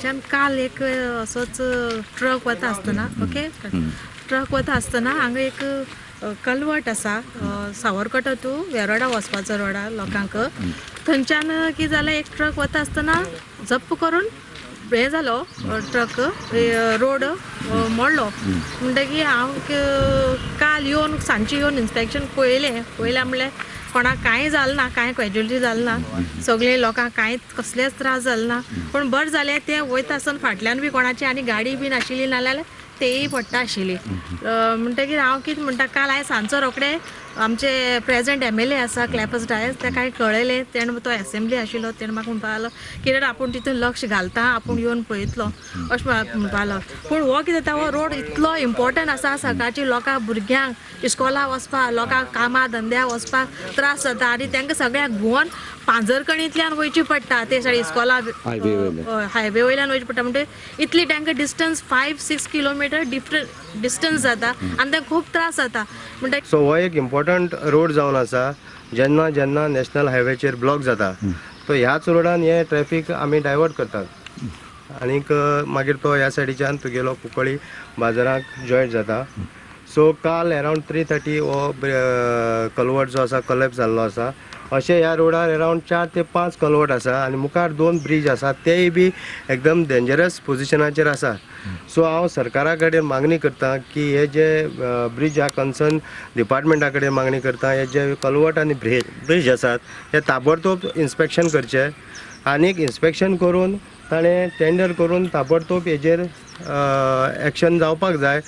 हांगच्यान काल एक असोच ट्रक वता आसतना, ओके, ट्रक वता आसतना हांगा एक कलवट आसा सावरकटो टू वेरोडा वचपाचो रोडा लोकांक, थंयच्यान कितें जालें, एक ट्रक वता आसतना जप्प करून हें जालो, ट्रक रोड मोडलो. म्हणटकीर हांव काल येवन सांजचें येवन इन्स्पेक्शन पळयलें, पळयलें म्हणल्यार कोणाक कांय जालें ना, कांय कॅज्युअलिटी जालें ना, सगळे लोकांक कांय कसलेच त्रास जाले ना. पूण बरें जालें तें वयता आसतना फाटल्यान बी कोणाची आनी गाडी बी नाशिल्ली, नाल्यार तेय पडटा आशिल्ली. म्हणटकीर हांव कितें म्हणटा, काल हांवें सांजचो रोखडे आमचे प्रेजेंट MLA आसा क्लॅपस डायस, ताका कळयलें. तेणें तो एसेंब्ली आशिल्लो, तेणें म्हाका म्हणपाक लागलो कितें आपूण तितून लक्ष घालता, आपूण येवन पळयतलो अशें म्हणपाक लागलो. पूण हो कितें जाता, हो रोड इतलो इम्पोर्टंट आसा, सकाळची लोकांक भुरग्यांक इस्कोला वचपाक, लोकांक कामां धंद्या वचपाक त्रास जाता आनी तांकां सगळ्याक घुंवन पांजरकणींतल्यान वयची पडटा, ते सायड इस्कोला हायवे वयल्यान वयचें पडटा. म्हणजे इतली तांकां डिस्टन्स 5-6 किलोमिटर डिफरंट डिस्टन्स जाता आनी तांकां खूब त्रास जाता. म्हणटा सो हो एक इम्पॉर्टंट रोड जावन आसा. जेन्ना जेन्ना नॅशनल हायवेचेर ब्लॉक जाता तो ह्याच रोडान हे ट्रॅफिक आमी डायवर्ट करतात आनीक मागीर तो ह्या सायडीच्यान तुगेलो कुंकळी बाजाराक जॉयंट जाता. सो काल अरावंड 3:30 हो कलवट जो आसा कलॅप्स जाल्लो आसा. अशें ह्या रोडार अरावंड 4 ते 5 कलवट आसा आनी मुखार 2 ब्रीज आसा, तेय बी एकदम डेंजरस पोजिशनाचेर आसा. सो हांव सरकारा कडेन मागणी करता की हे जे ब्रीज ह्या कन्सर्न डिपार्टमेंटा कडेन मागणी करता, हे जे कलवट आनी ब्रीज आसात हे ताबडतोब इन्स्पेक्शन करचे आनीक इन्स्पेक्शन करून ताणें टेंडर करून ताबडतोब हेजेर एक्शन जावपाक जाय.